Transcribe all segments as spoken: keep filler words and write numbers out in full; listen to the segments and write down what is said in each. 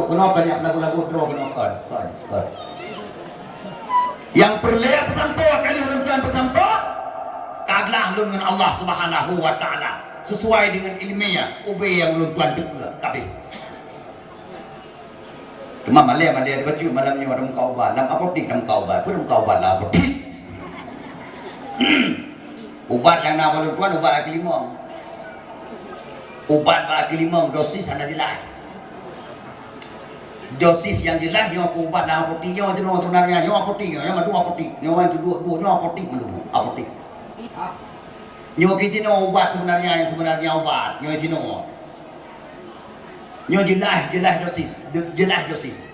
Keunoe ka nyak lagu-lagu droe keunoe kon, kon, kon. Nyang peureulèe peusampoe ka lheueh lôn tuan peusampoe, ka glah lôn ngon Allah Subhanahu wa Taala sesuai dengan ilmiah ubé nyang lôn tuan teupeue kabeh. Teuma malèe-malèe bacut malam nyoe lam ka ubat, lam apotik lam ka ubat, peue lam ka ubat lam apotik. Ubat nyang na bak lôn tuan ubat akhé limong. Ubat bak akhé limong dosis hana jeulaih. Dosis nyang jeulaih nyoe keu ubat lam apotik nyoe jinoe seubeunarnya nyoe apotik nyoe, nyoe mandum apotik. Nyoe wan tuduek dua nyoe apotik mandum apotik. Nyoe keu jinoe ubat seubeunarnya nyang seubeunarnya ubat nyoe jinoe. Nyoe jeulaih jeulaih dosis, jeulaih dosis.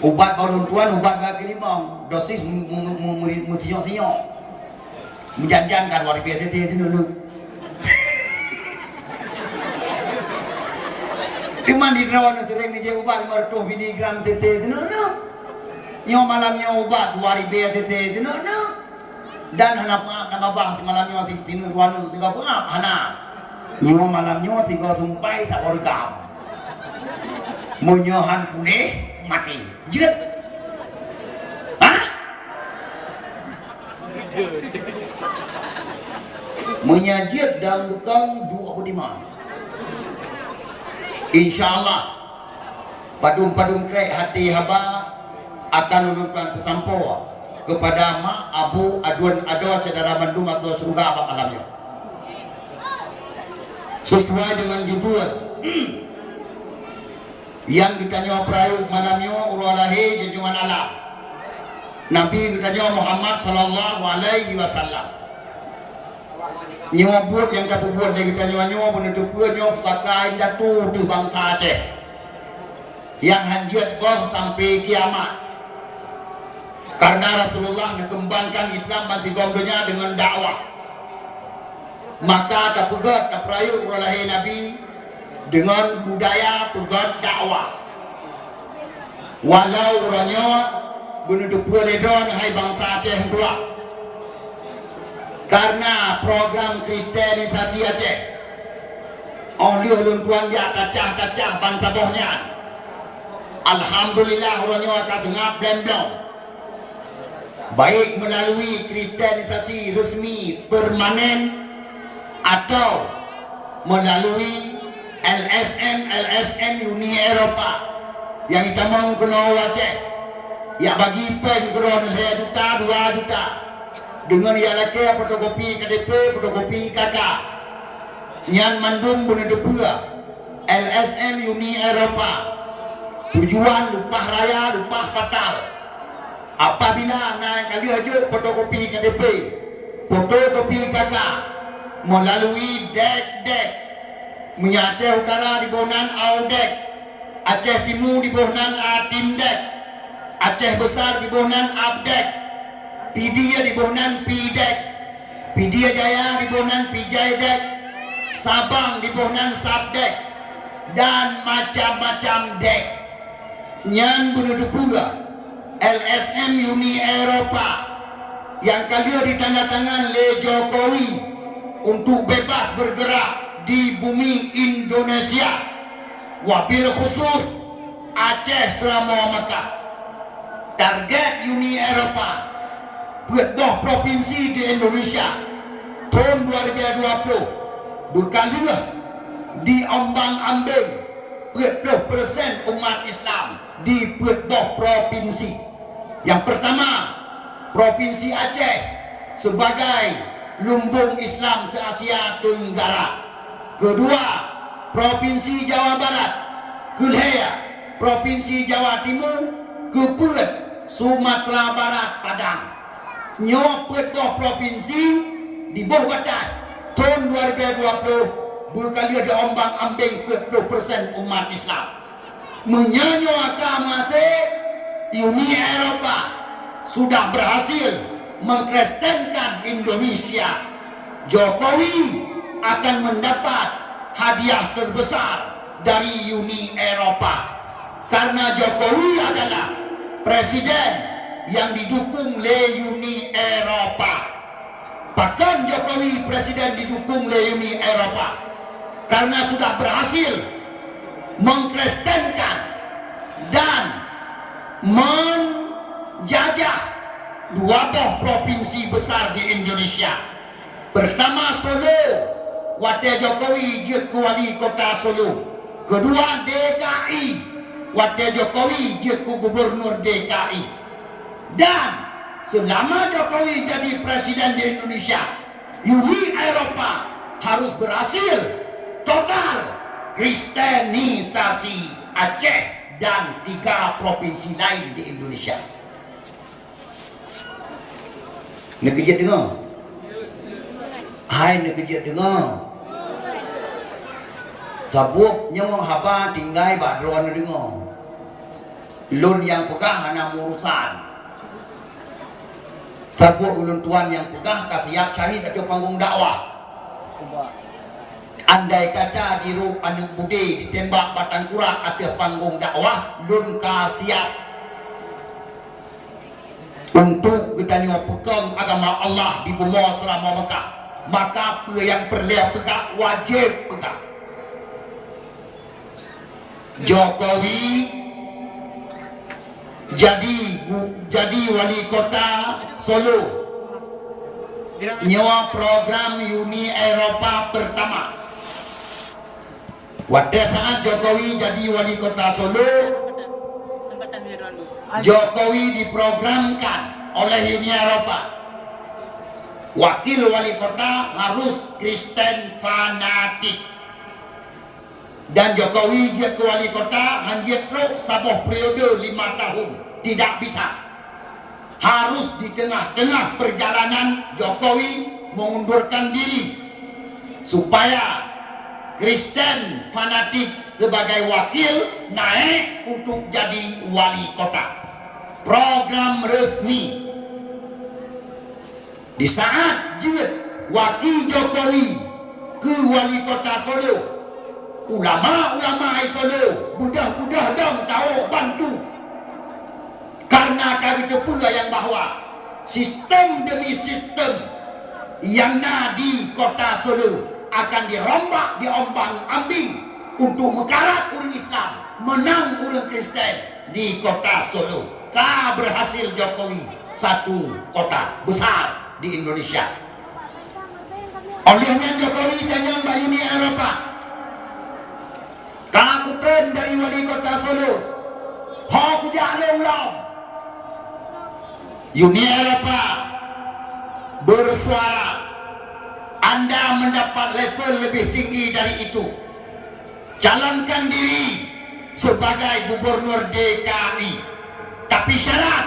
Ubat bak lôn tuan, ubat bak akhé limong. Dosis mu-, mu-, mu-, mu-, meusinyok-sinyok. Meujan-jan ka dua ribèe cc teuneuk-neuk. Teuma di droeneuh seuréng neujép ubat lima reutôh miligram cc teuneuk-neuk. Nyoe malam nyoe ubat dua ribèe cc teuneuk-neuk. Dan hana peuab na babah seumalam nyoe si tineuk dua neuk sigoe peuab hana. Nyoe malam nyoe sigoe sumpai saboh reugam. Meunyoe han puléh maté. Jeuet. Hah? Meunyoe jeuet dan bukang dua peutimang. Insya Allah. Padum-padum krek hati haba akan ulôn tuan peusampoe keupada mak, abu, aduen, adoe syedara bandum ateueh syeuruga bak malam nyoe. Sesuai dengan judul nyang geutanyoe peurayeuk malam nyoe, uroe lahé junjungan alam Nabi geutanyoe Muhammad sallallahu alaihi wasallam. Nyoe buet nyang tapeubuet lé geutanyoe nyoe beuneuteupeu nyoe pusaka indatu teuh bansa Aceh. Nyang han jeuet boh sampai kiamat. Karena Rasulullah neukeumbangkan Islam bansigom donya deungon dakwah. Maka tapeugöt, tapeurayeuk uroe lahé Nabi deungon budaya peugöt dakwah. Walau uroe nyoe beuneuteupeu lé droeneuh hai bansa Aceh meutuah, karena program kristenisasi Aceh, óh lheueh lôn tuan jak tacah-tacah bansaboh nyan. Alhamdulillah, uroe nyoe ka seungab blém-blém. Baik melalui kristenisasi resmi permanen atau melalui L S M, L S M Uni Eropa nyang jitamong keunoe u Aceh, jak bagi péng keudroe lhèe juta, dua juta, deungon jak lakèe fotokopi K T P, fotokopi K K. Nyan mandum beuneuteupeu L S M Uni Eropa. Tujuan leupah raya, leupah fatal. Apabila na nyang ka lheueh jok fotokopi K T P, fotokopi K K melalui dek-dek, meunyoe Aceh Utara diboh nan Audek, Aceh Timu diboh nan Atimdek, Aceh Besar diboh nan Abdek, Pidie diboh nan Pidek, Pidie Jaya diboh nan Pijaidek, Sabang diboh nan Sabdek, dan macam-macam dek. Nyan beuneuteupeu L S M Uni Eropa nyang ka lheueh ditandatangan lé Jokowi untuk bebas bergerak di bumi Indonesia, wabil khusus Aceh Seuramoe Mekah. Target Uni Eropa peuet boh propinsi di Indonesia thon dua ribèe dua ploh beukaleuh diombang-ambeng peuet ploh persen umat Islam di peuet boh propinsi. Nyang peurtama, Propinsi Aceh sebagai lumbong Islam se-Asia Tenggara. Keudua, Propinsi Jawa Barat. Keulhèe, Propinsi Jawa Timu. Keupeuet, Sumatera Barat Padang. Nyoe peuet boh propinsi diboh batat thon dua ribèe dua ploh beukaleuh diombang-ambeng peuet ploh persen umat Islam. Meunyoe nyoe ka meuhasé, Uni Eropa sudah berhasil mengkristenkan Indonesia, Jokowi akan mendapat hadiah terbesar dari Uni Eropa. Karena Jokowi adalah presiden yang didukung lé Uni Eropa. Pakon Jokowi presiden didukung lé Uni Eropa? Karena sudah berhasil mengkristenkan Boh provinsi besar di Indonesia. Pertama Solo, watèe Jokowi jeuet keu wali kota Solo. Kedua D K I, watèe Jokowi jeuet keu gubernur D K I. Dan selama Jokowi jadi presiden di Indonesia, Uni Eropa harus berhasil total kristenisasi Aceh dan tiga provinsi lain di Indonesia. Neukeujeuet deungoe? Hai neukeujeuet deungoe? Sabab nyoe haba tinggai bak droe neudeungoe. Lôn nyang peugah hana meuurusan. Sabab ulôn tuan nyang peugah ka siap syahid ateueh panggong dakwah. Andai kata dirôk aneuk budé ditembak batang kurak ateueh panggong dakwah, lôn ka siap. Untuk geutanyoe peukong agama Allah di bumoe Seulamoe Mekah, maka peue nyang peureulèe peugah, wajéb peugah. Jokowi jadi gu-, jadi wali kota Solo. Nyoe program Uni Eropa pertama. Watèe saat Jokowi jadi wali kota Solo, Jokowi diprogramkan oleh Uni Eropa, wakil wali kota harus Kristen fanatik. Dan Jokowi jeuet keu wali kota han jeuet trok saboh periode lima tahun, tidak bisa. Harus di tengah-tengah perjalanan Jokowi mengundurkan diri, supaya Kristen fanatik sebagai wakil naik untuk jadi wali kota. Program resmi. Di saat jeuet waki Jokowi keu wali kota Solo, ulama-ulama di Solo beudôh-beudôh dong tawök bantu. Karena ka geuteupeue nyang bahwa sistem demi sistem nyang na di kota Solo akan dirombak, diombang-ambing untuk meukarat ureuëng Islam, meunang ureuëng Kristen di kota Solo. Ka berhasil Jokowi satu kota besar di Indonesia. Óh lheueh nyan Jokowi tanyong bak Uni Eropa. Ka kutreun dari wali kota Solo, ho kujak lom-lom. Uni Eropa bersuara, Anda mendapat level lebih tinggi dari itu. Calonkan diri sebagai gubernur D K I. Tapi syarat,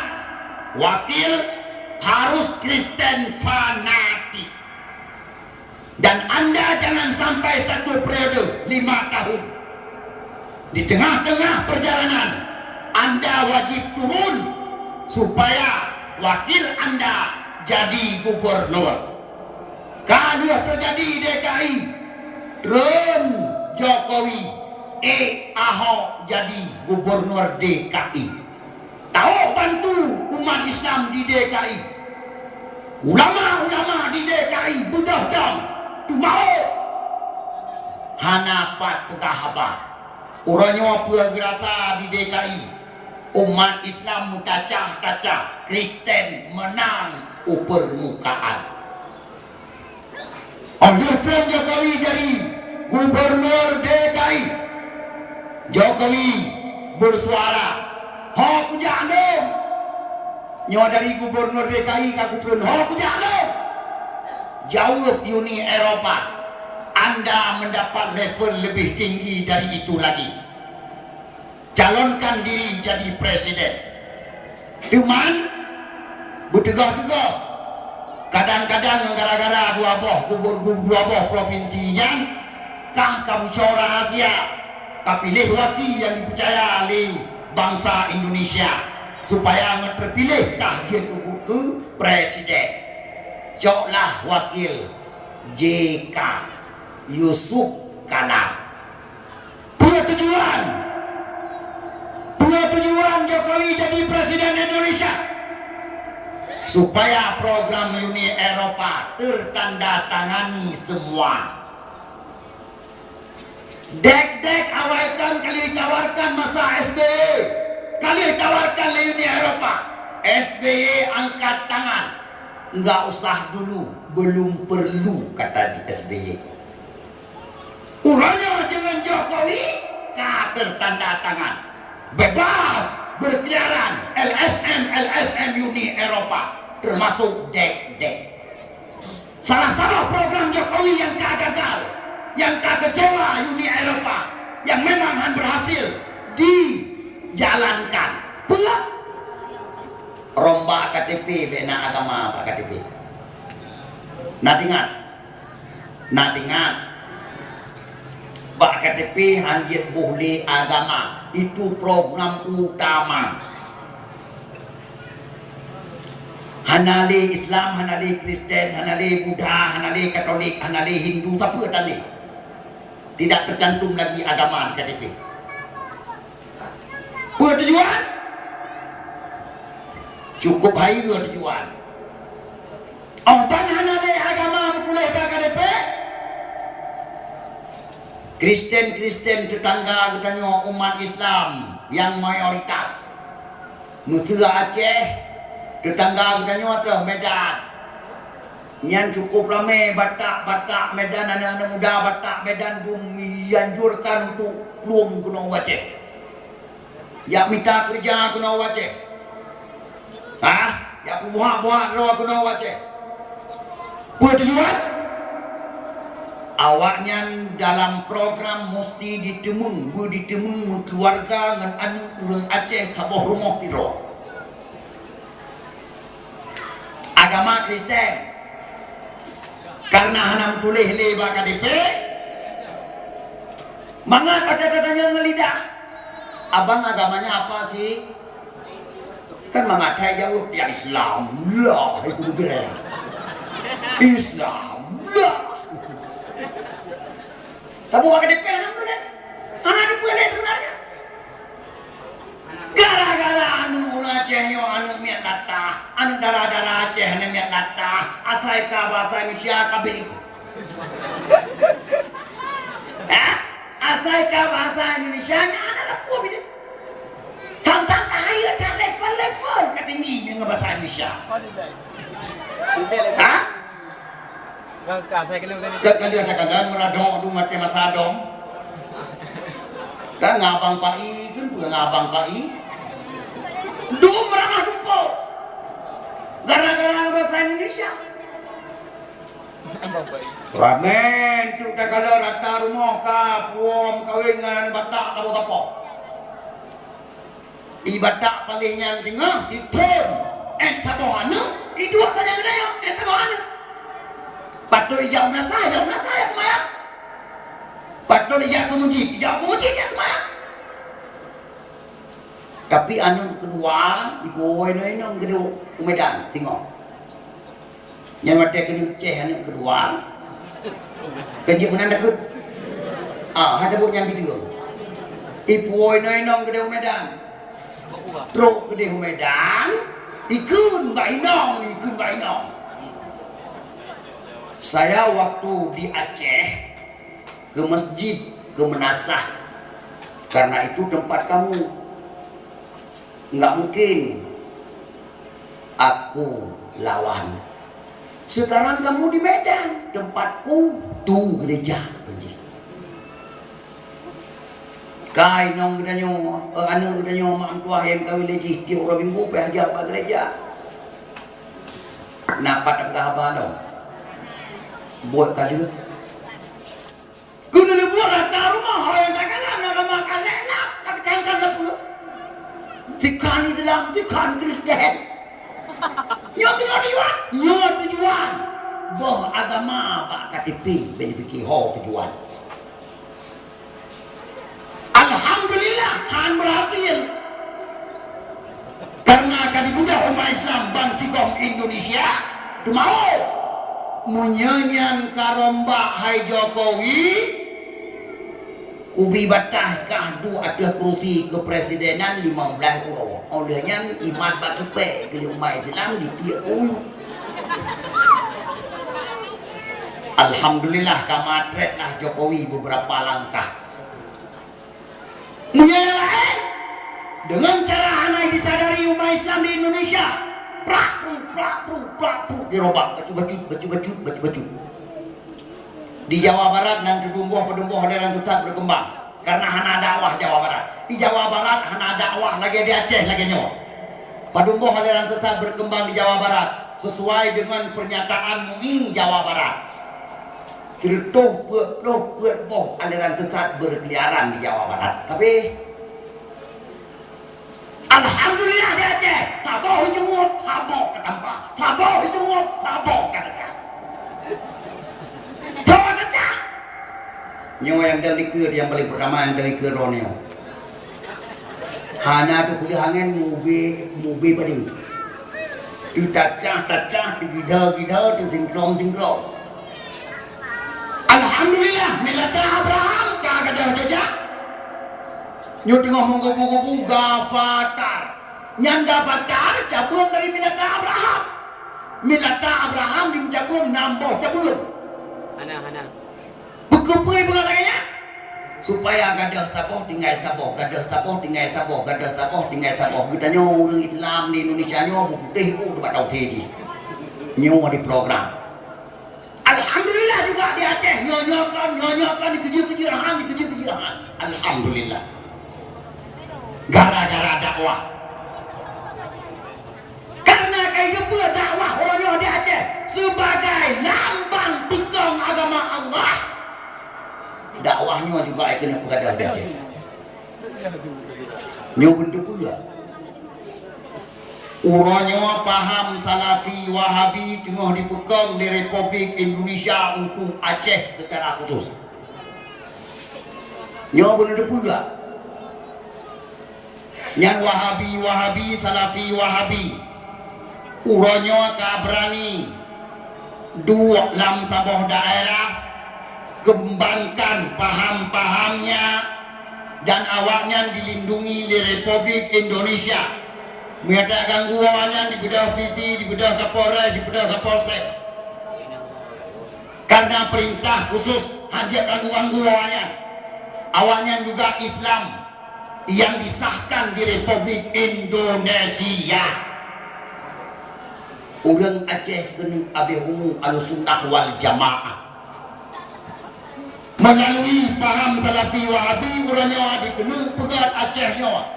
wakil harus Kristen fanatik. Dan Anda jangan sampai satu periode lima tahun. Di tengah-tengah perjalanan, Anda wajib turun supaya wakil Anda jadi gubernur. Ka lheueh teujadi D K I, treun Jokowi, ék Ahok jadi gubernur D K I. Tawök bantu umat Islam di D K I. Ulama-ulama di D K I beudôh dong, teumawök. Hana pat peugah haba. Uroe nyoe peue geurasa di D K I? Umat Islam meutacah-tacah, Kristen meunang u peurmukaan. Óh lheueh treun Jokowi jadi gubernur D K I, Jokowi bersuara, "Ho kujak lom!" Nyoe dari gubernur D K I ka kutreun, "Ho kujak lom!" Jaweueb Uni Eropa, "Anda mendapat level lebih tinggi dari itu lagi." Calonkan diri jadi presiden. Teuma beuteugah-teugah. Kadang-kadang gara-gara dua boh gubur-, gu-, dua boh provinsi nyan, kah ka buco rahasia, ka piléh waki nyang dipeucaya lé bansa Indonesia, supaya ngon teupiléh kah jeuet keu, keu presiden. Coklah wakil J K, Yusuf Kala. Peue tujuan? Peue tujuan Jokowi jadi presiden Indonesia? Supaya program Uni Eropa tertandatangani semua. Dek-dek awai kan ka lheueh ditawarkan masa S B Y. Ka lheueh ditawarkan lé Uni Eropa. S B Y angkat tangan. Enggak usah dulu, belum perlu, kata S B Y. Uroe nyoe deungon Jokowi ka tertanda tangan. Bebas berkeliaran L S M, L S M Uni Eropa, termasuk dek-dek. Salah satu program Jokowi yang ka gagal, yang ka kecewa Uni Eropa, yang memang han berhasil dijalankan. Peue? Rombak K T P, bèk na agama bak K T P. Na teuingat? Na teuingat? Bak K T P han jeuet boh lé agama. Itu program utama. Hana lé Islam, hana lé Kristen, hana lé Buddha, hana lé Katolik, hana lé Hindu, sapeue tan lé. Tidak tercantum lagi agama di K T P. Peue tujuan? Cukup hayeue tujuan. Oh, ban hana lé agama meutuléh bak K T P? Kristen-Kristen tetangga geutanyoe umat Islam nyang mayoritas, meuseu Aceh, tetangga geutanyoe teuh Medan. Nyan cukup ramé Batak-Batak Medan, aneuk-aneuk muda Batak Medan dum dianjurkan untuk plueng keunoe u Aceh. Jak mita keureuja keunoe u Aceh. Hah? Jak peubuhak-buhak droe keunoe u Aceh. Peue tujuan? Awaknyan dalam program musti jiteumeung, beujiteumeung meukeuluwarga ngon aneuk ureueng Aceh saboh rumoh sidroe. Agama Kristen. Karena hana meutuléh lé bak K T P, mangat watèe tatanyong ngon lidah, "Abang agamanya apa sih?" Kan mangat that jaweueb, "Ya Islam lah," hai kudu geuraya. "Islam lah." Taboh bak K T P, alhamdulillah. Hana teupeue lé sebenarnya. Gara-gara aneuk ureueng Aceh nyoe aneuk miet latah, aneuk dara-dara Aceh aneuk miet latah, asai ka bahasa Indonesia ka beuh. Hah? Asai ka bahasa Indonesia nyan hana teupeue bilé. Sang-sang ka hayeue that level-level ka tinggi ngon bahasa Indonesia. Hah? Ka, ka lheueh takalon meuradok dum watèe masa dong. Ka ngon abang Pai, keupeue ngon abang Pai? Dum ramah tumpôk. Gara-gara bahasa Indonesia. Ramé enteuk takalon rata rumoh ka puwoe meukawen ngon aneuk Batak saboh-saboh. I Batak paléh nyan singoh, sithôn, eh, saboh aneuk, i duek ka nyang geutanyoe, eh, saboh aneuk. Patôt ijak u meunasah, ijak u meunasah, ijak seumayang. Patôt ijak keu meuseujid, ijak keu meuseujid, ijak seumayang. Tapi aneuk keudua, ipuwoe inong-inong geudong u Medan, singoh. Nyan watèe keuneuk céh aneuk keudua, kan jeuet meunan takot. Ah, hana buet nyan bideueng. Ipuwoe inong-inong keudeh u Medan. Trok keudeh u Medan, ikheun bak inong, ikheun bak inong. Saya waktu di Aceh, ke masjid, ke meunasah. Karena itu tempat kamu. Enggak mungkin aku lawan. Sekarang kamu di Medan, tempatku tu gereja, kan jih. Ka inong geutanyoe, eh, aneuk geutanyoe mak meutuah nyang kawin lé jih tiep uroe Minggu pih jak bak gereja. Na pat tapeugah haba lom. Buet ka lheueh. Keuneuk leubuet rata rumoh, ho nyang takalon agama ka lheueh lap, ka teukankan lapue. Sikhan Islam, sikhan Kristen. Nyoe, nyoe tujuan, nyoe tujuan. Boh agama bak K T P, bèk pike ho tujuan. Alhamdulillah, han berhasil. Karena ka dibeudôh umat Islam ban sigom Indonesia, teuma oh, meunyoe nyan ka rombak hai Jokowi, kubi bataih kah duek ateueh kurusi keupresidenan limong blaih uroe. Óh lheueh nyan imat bak kipée keu umat Islam ditiek keu ulu. Alhamdulillah ka matrét lah Jokowi beberapa langkah. Meunyoe nyang laén, deungon cara hana disadari umat Islam di Indonesia, Prak, pru, prak, pru, prak, pru, dirobak, bacut-bacut, bacut-bacut, bacut-bacut. Di Jawa Barat nan teudumbôh padum boh aliran sesat berkembang karena hana dakwah Jawa Barat. Di Jawa Barat hana dakwah lagée di Aceh lagée nyoe. Padum boh aliran sesat berkembang di Jawa Barat sesuai dengan pernyataan MUI Jawa Barat. Sireutoh peuet ploh peuet boh aliran sesat berkeliaran di Jawa Barat. Tapi alhamdulillah di Aceh, saboh jeuet, saboh ka tampa, saboh jeuet, saboh ka teuka. Saboh teuka. Nyoe nyang dang dikeue, nyang paling pertama nyang dang dikeue droeneuh. Hana teupeuleueh angén mube, mube padé. Teutacah-tacah, teugila-gila, teusingkrong-singkrong. Alhamdulillah, millata Abraham ka gadôh jejak. Nyoe teungoh meugubu-gubu Gafatar. Nyan Gafatar cabeueng dari millata Abraham. Millata Abraham dimeucabeueng nam boh cabeueng. Hana, hana. Peukeupeue peugah lagée nyan? Supaya gadôh saboh tinggai saboh, gadôh saboh tinggai saboh, gadôh saboh tinggai saboh. Geutanyoe ureuëng Islam di Indonesia nyoe beuputéh oh teubatau jih. Nyoe diprogram. Alhamdulillah juga di Aceh, nyoe-nyoe kon, nyoe-nyoe kon, dikeujeuet-keujeuet han, dikeujeuet-keujeuet han. Alhamdulillah. Gara-gara dakwah. Karena ka geupeu dakwah uroe nyoe di Aceh sebagai lambang peukong agama Allah. Dakwah nyoe juga ai keuneuk peugadôh di Aceh. Nyoe beuneuteupeu. Uroe nyoe paham Salafi Wahabi teungoh dipeukong lé Republik Indonesia untuk Aceh secara khusus. Nyoe beuneuteupeu. Nyan Wahabi-Wahabi, Salafi Wahabi. Uroe nyoe ka beurani duek lam saboh daerah, kembangkan paham-pahamnya, dan awaknyan dilindungi lé Republik Indonesia. Meunyo taganggu awaknyan dibeudôh polisi, dibeudôh Kapolres, dibeudôh Kapolsek. Karena perintah khusus hana ganggu-ganggu awaknyan. Awaknyan juga Islam yang disahkan di Republik Indonesia. Ureuëng Aceh keuneuk abéh umu Ahlussunnah wal Jamaah. Melalui paham Salafi Wahabi, uroe nyoe dikeuneuk peugét Aceh nyoe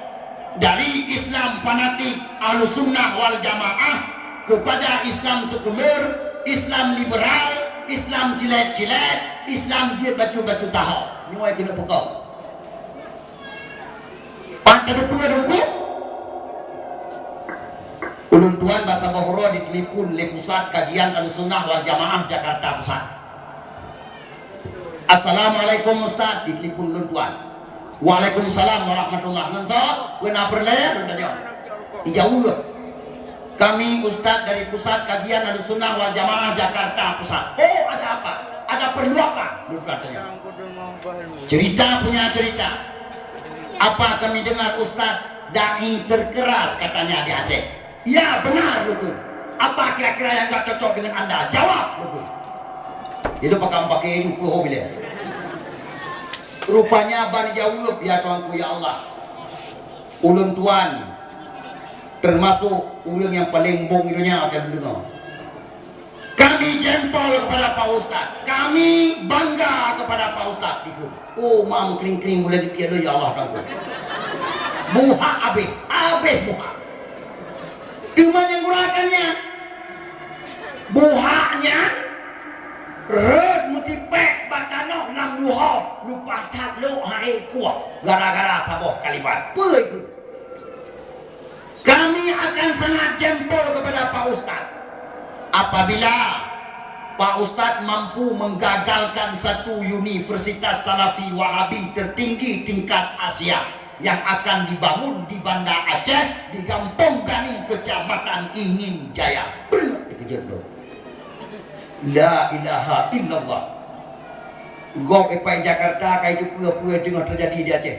dari Islam fanatik Ahlussunnah wal Jamaah kepada Islam sekuler, Islam liberal, Islam cilet-cilet, Islam jeuet bacut-bacut taho. Nyoe keuneuk peugét. Pat tateupeue Teungku? Ulôn tuan bak saboh uroe ditelepon lé Pusat Kajian Ahlussunnah wal Jamaah Jakarta Pusat. "Assalamualaikum Ustaz," ditelepon ulôn tuan. "Waalaikumsalam warahmatullah." "Ngon soe? Peue na peureulée?" lôn tanyong. Ijaweueb. "Kami ustaz dari Pusat Kajian Ahlussunnah wal Jamaah Jakarta Pusat." "Oh, ada apa? Ada perlu apa?" lôn tuan tanyong. "Cerita punya cerita. Apa kami dengar ustaz dai terkeras katanya di Aceh." "Ya, benar," lôn kheun. "Apa kira-kira yang enggak cocok dengan anda? Jawab," lôn kheun. Itu pakam pakai itu, oh, bila. Rupanya ban jaweueb, ya Tuanku, ya Allah. Ulôn tuan termasuk ureuëng nyang paleng bong di donya dan deungoe. "Kami jempol kepada Pak Ustaz. Kami bangga kepada Pak Ustaz," dikheun. Oh, mam kring-kring buleuen jeuet piep lôn, ya Allah, Tuanku. Buhak abéh, abéh buhak. Teuma nyang gurakan nyan, buhak nyan rhot meutipék bak tanoh lam luho, lumpah that lhok hai kuah gara-gara saboh kalimat. Peue keuh? "Kami akan sangat jempol kepada Pak Ustaz apabila Pak Ustaz mampu menggagalkan satu universitas Salafi Wahabi tertinggi tingkat Asia yang akan dibangun di Banda Aceh, di Gampong Gani, Kecamatan Ingin Jaya." Beureuek teukeujot lom. La ilaha illallah. Gob ipai Jakarta ka itu peue-peue teungoh teujadi di Aceh.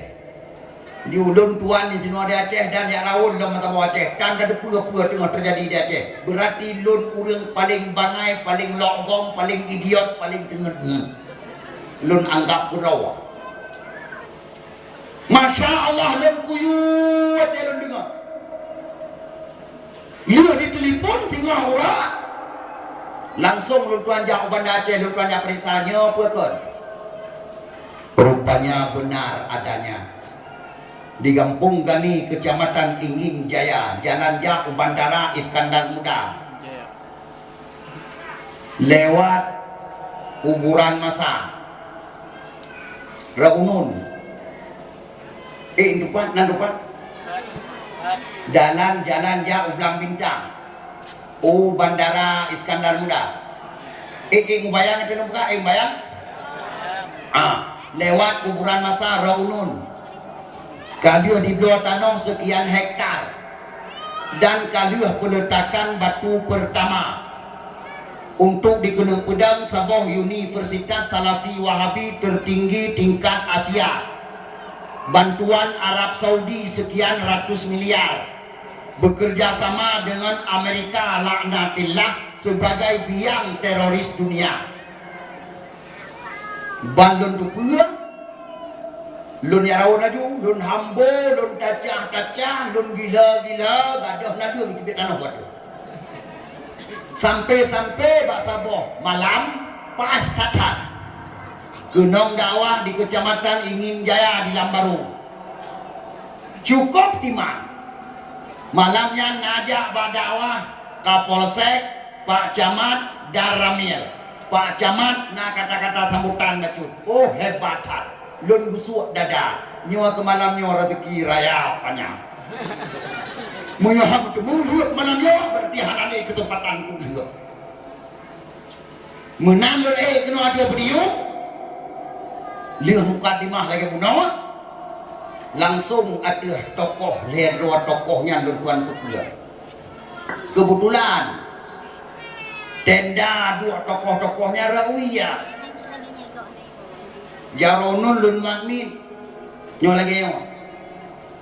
Di ulôn tuan di sinoe di Aceh dan jak raun lom mata boh Aceh, tan tateupeue peue teungoh teujadi di Aceh. Beurati lôn ureuëng paleng bangai, paleng lok gom, paleng idiot, paleng teungeut. Lôn anggab keudroe. Masya Allah, lôn kuyuet lôn deungoe. Lheueh ditelepon Singoh uroe, langsong lôn tuan jak u Banda Aceh, lôn tuan jak peuriksa nyoe peue kon. Rupanya benar adanya. Di Gampông Gani, Kecamatan Ingin Jaya, jalan jak u Bandara Iskandar Muda. Lewat kuburan masa. Reunun. Eh, teumpat, nan teumpat. Jalan-jalan jak u Blang Bintang. U Bandara Iskandar Muda. Eh, eh, mubayang ata neumuka, eh, mubayang. Ah, lewat kuburan masa Reunun. Ka lheueh dibloe tanoh sekian hektar dan ka lheueh peuletakan batu pertama untuk dikeuneuk peudong saboh universitas Salafi Wahabi tertinggi tingkat Asia. Bantuan Arab Saudi sekian ratus miliar, bekerja sama dengan Amerika laknatillah sebagai biang teroris dunia. Ban lôn teupeue, lôn nyang rayeuk laju, lôn hambo, lôn tacah-tacah, lôn gila-gila, gadôh naleueng teubiet tanoh bak tu. Sampai-sampai bak saboh malam, paih that-that, keunong dakwah di Kecamatan Ingin Jaya di Lambaru. Cukup timang. Malam nyan na jak bak dakwah Kapolsek, Pak Camat dan Ramil. Pak Camat na kata-kata sambutan bacut. Oh, hebat that. Lôn geusuek dada. Nyoe keu malam nyoe rezeki raya panyang. Meunyoe hana teumé rhot malam nyoe, berarti hana lé keuseumpatan untuk lheueh. Meunan lôn ék keunoe ateueh podium, lheueh mukadimah lagée bunoe, langsong ateueh tokoh, lhée droe tokoh nyan lôn tuan teupeue. Keubeutulan, tenda duek tokoh-tokoh nyan rawi ya. Jaroe Reunun lôn mat miet. Nyoe lagée nyoe.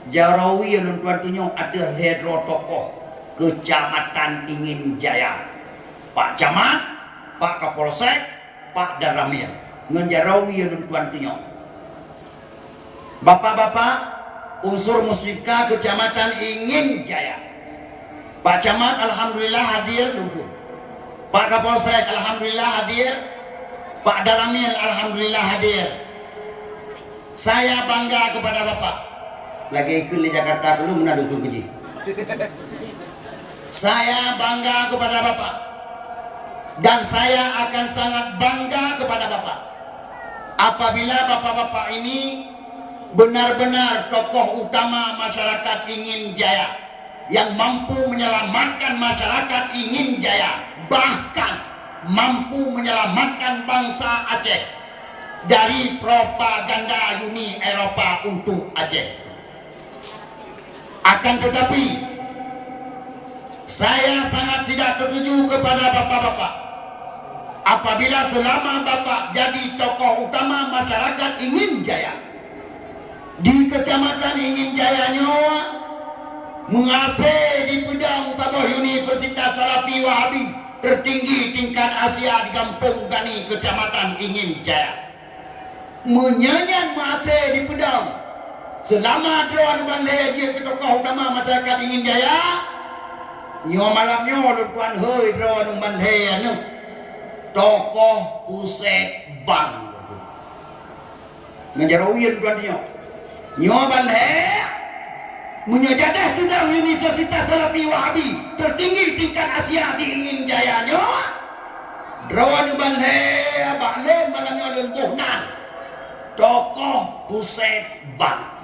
Jaroe lôn tuan tunyok ateueh lhée droe tokoh Kecamatan Ingin Jaya. Pak Camat, Pak Kapolsek, Pak Danramil. Ngon jaroe lôn tuan tunyok. Bapak-bapak, unsur Musyidka Kecamatan Ingin Jaya. Pak Camat alhamdulillah hadir, lungkun. Pak Kapolsek alhamdulillah hadir. Pak Danramil alhamdulillah hadir. Saya bangga kepada Bapak. Lagée ikheun lé Jakarta dulu meunan lungkun keujih. Saya bangga kepada Bapak. Dan saya akan sangat bangga kepada Bapak. Apabila Bapak-bapak ini benar-benar tokoh utama masyarakat Ingin Jaya yang mampu menyelamatkan masyarakat Ingin Jaya, bahkan mampu menyelamatkan bangsa Aceh dari propaganda Uni Eropa untuk Aceh. Akan tetapi, saya sangat tidak setuju kepada bapak-bapak. Apabila selama bapak jadi tokoh utama masyarakat Ingin Jaya, di Kecamatan Ingin Jaya nyoe meuhase dipeudong saboh universitas Salafi Wahabi tertinggi tingkat Asia di Gampông Gani, Kecamatan Ingin Jaya. Meunyoe nyan meuhase dipeudong, seulama droeneuh ban lhée jeuet keu tokoh utama masyarakat Ingin Jaya, nyoe malam nyoe lôn tuan hôi droeneuh ban lhée aneuëk tokoh pusét bank. Ngon jaroe lôn tuan tunyok. Nyoe ban lhée, meunyoe jadeh tudang Universitas Salafi Wahabi tertinggi tingkat Asia di Ingin Jaya nyoe, droeneuh ban lhée bak lôn malam nyoe lôn boh nan tokoh pusét bank.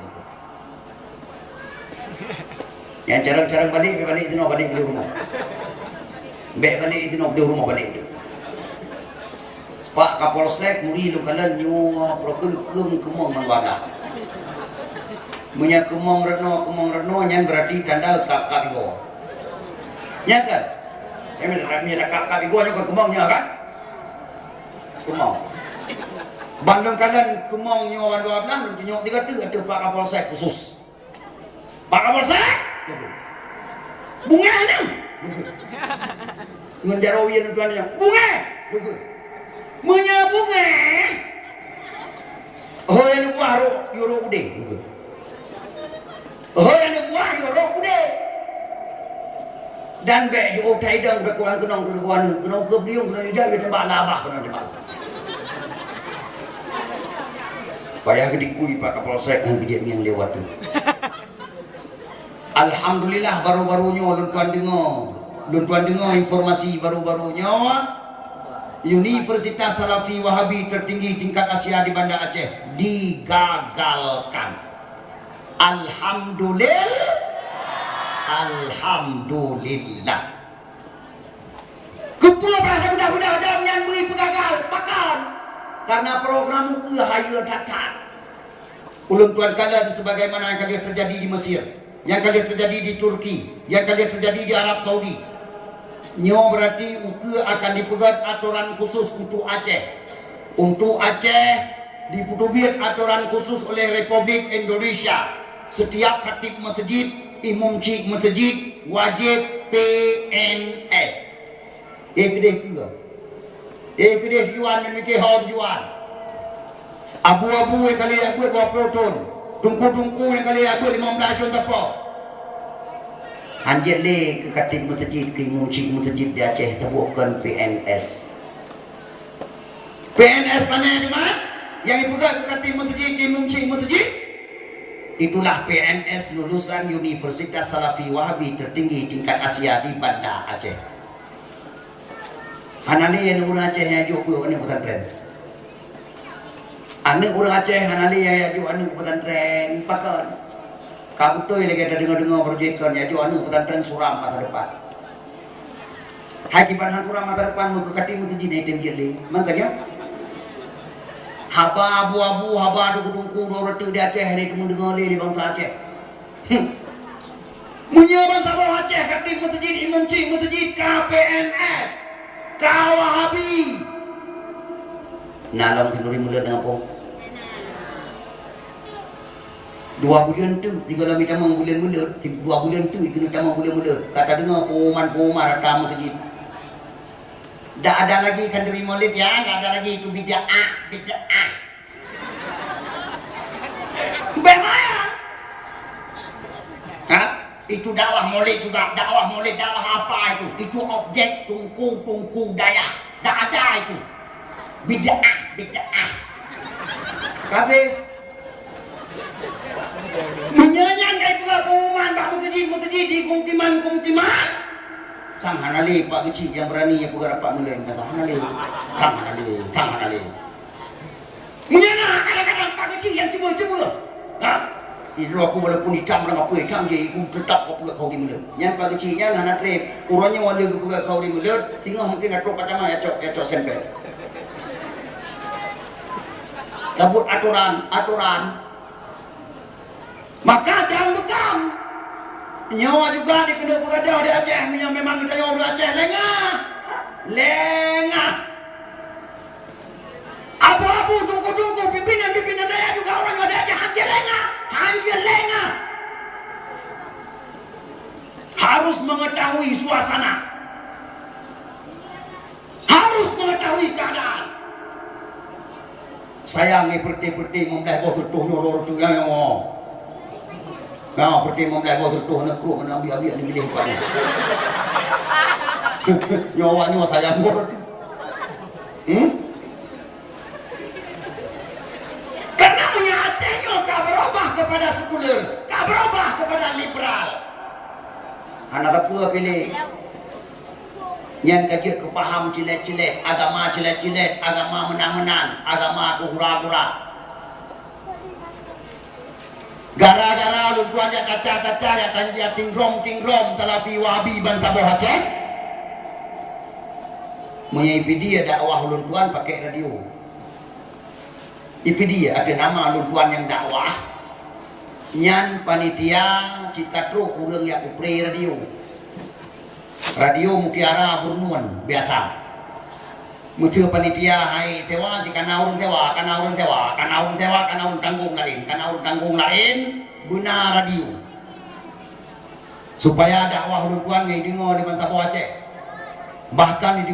Nyang carông-carông balek, bèk balek sinoe, balek di rumoh. Bèk balek sinoe, di rumoh balek tu. Pak Kapolsek muri lôn kalon nyoe prokeun keung keumong ngon wadah. Meunyoe keumong reunoe, keumong reunoe, nyan berarti tanda kap-kap igoe. Nya kan? Nyan meunyoe kap-kap igoe nyoe kan keumong nyoe kan? Keumong. Ban lôn kalon keumong nyoe wan dua blah, lôn tunyok tiga tu, ateueh Pak Kapolsek khusus. Pak Kapolsek, beugét. Beungéh nyan, beugét. Ngon jaroe lôn tuan nyan, beungéh, beugét. Meunyoe beungéh, hôi aneuk buah rôk, yue rôk udeb, beugét. Hôi aneuk buah, yue rôk udeb. Dan bék jiôh that idong, udah kurang keunong, udah kurang keunong, keuneuk beuliung, keuneuk ijak, ya tembak labah, keuneuk tembak. Payah geudikui Pak Kapolsek, eh, geujak ngieng lewat tu. Alhamdulillah, baru-baru nyoe lôn tuan deungoe, lôn tuan deungoe informasi baru-baru nyoe, Universitas Salafi Wahabi tertinggi tingkat Asia di Banda Aceh digagalkan. Alhamdulil-, Alhamdulillah. Keupeue bahasa mudah-mudah dam nyan bri peugagal? Pakon? Karena program ukeue hayeue that-that. Ulôn tuan kalon sebagaimana nyang ka lheueh teujadi di Mesir, nyang ka lheueh teujadi di Turki, nyang ka lheueh teujadi di Arab Saudi. Nyoe berarti ukeue akan dipeugét atoran khusus untuk Aceh. Untuk Aceh, dipeuteubiet atoran khusus oleh Republik Indonesia. Setiap khatib masjid, imum cik masjid wajéb P N S. Eh, keudeh keu? Eh, keudeh tujuan, memikir ho tujuan. Abu-abu nyang ka lheueh jak beuet dua ploh thon. Teungku-teungku nyang ka lheueh jak beuet limong blaih thon sapo. Hanjeuet lé keu khatib masjid, keu imum cik masjid di Aceh tabuet kon P N S. P N S pane teuma nyang ipeugah keu khatib masjid, keu imum cik masjid? Itulah P N S lulusan Universitas Salafi Wahabi tertinggi tingkat Asia di Banda Aceh. Hana lé aneuk ureueng Aceh nyang jok peuet aneuk pesantren. Aneuk ureueng Aceh hana lé nyang jok aneuk pesantren. Pakon? Ka beutôi lagèe tadeungoe-deungoe projek kon nyang jok aneuk pesantren suram masa depan. Hai kiban han suram masa depan, meukeu khatib masjid na item jeuet lé. Makanya haba abu-abu, haba teungku-teungku, dua reuteuh di Aceh hana teumeudeungoe lé, lé bansa Aceh. Hmm. Meunyoe bansaboh Aceh khatib masjid, imum cik masjid ka P N S, ka Wahabi. Na lom khanuri mulod deungon po. Dua buleuen teuk, tiga lom itamong buleuen mulod, dua buleuen teuk ikeuneuk tamong buleuen mulod. Ka tadeungoe pengumuman-pengumuman rata masjid. Dak ada lagi khanuri mulod ya, dak ada lagi itu bid'ah, bid'ah. Bagaimana? Ha? Itu dakwah Maulid juga, dakwah Maulid, dakwah apa itu? Itu objek tungku-tungku dayah. Tak ada itu. Bid'ah, bid'ah. Kabeh. Meunyoe nyan kai peugah pengumuman bak meuseujid-meuseujid di Kumtiman-Kumtiman, sang hana lé Pak Geuchik nyang beurani nyang peugah rapat mulod, kata hana lé. Sang hana lé, sang hana lé. Meunyoe na kadang-kadang Pak Geuchik nyang ceubeuh-ceubeuh, ha? Idroe aku walaupun itam lam apui itam je, aku tetap aku peugah kau di mulut. Nyan Pak Geuchik nyan hana treb. Uroe nyoe lé geupeugah kau di mulut, singoh mungkin ka trok pacamat ya cok, ya cok stempel. Cabut atoran, atoran. Maka dan bekam. Nyoe juga dikeuneuk beugadoh di Aceh, meunyoe memang geutanyoe ureueng Aceh lengah. Lengah. Abu-abu, tungku-tungku, pimpinan-pimpinan dayah juga orang ada aja hanjeuet lengah, hanjeuet lengah. Harus mengetahui suasana. Harus mengetahui keadaan. Sayang, eh, peureuté-peureuté meublaih boh seutoh nyoe, nyoe, nyoe, nyoe. Nyoe, peureuté meublaih boh seutoh, aneuk kruek, aneuk abiek-abiek, aneuk biléh, bukan. Nyoe awak nyoe sayang boh tu. Hmm? Karena meunyoe Aceh nyoe ka berubah kepada sekuler, ka berubah kepada liberal. Hana teupeu piléh. Nyan ka jeuet keu paham cilet-cilet, agama cilet-cilet, agama meunan-meunan, agama keu gura-gura. Gara-gara lôn tuan jak taca-taca, jak tan-, jak tinggrom-tinggrom Salafi Wahabi bansaboh Aceh. Meunyoe ipidia dakwah lôn tuan pakai radio. Ipidia ateueh nama lôn tuan nyang dakwah. Nyan panitia cit ka trok ureueng jak kupre radio. Radio Mutiara Burnun biasa. Meuseu panitia hai sewa, jih kana ureueng sewa, kana ureueng sewa, kana ureueng sewa, kana ureueng tanggong laén, kana ureueng tanggong laén, beuna radio. Supaya dakwah ulôn tuan ngai deungoe di bansaboh Aceh. Bahkan di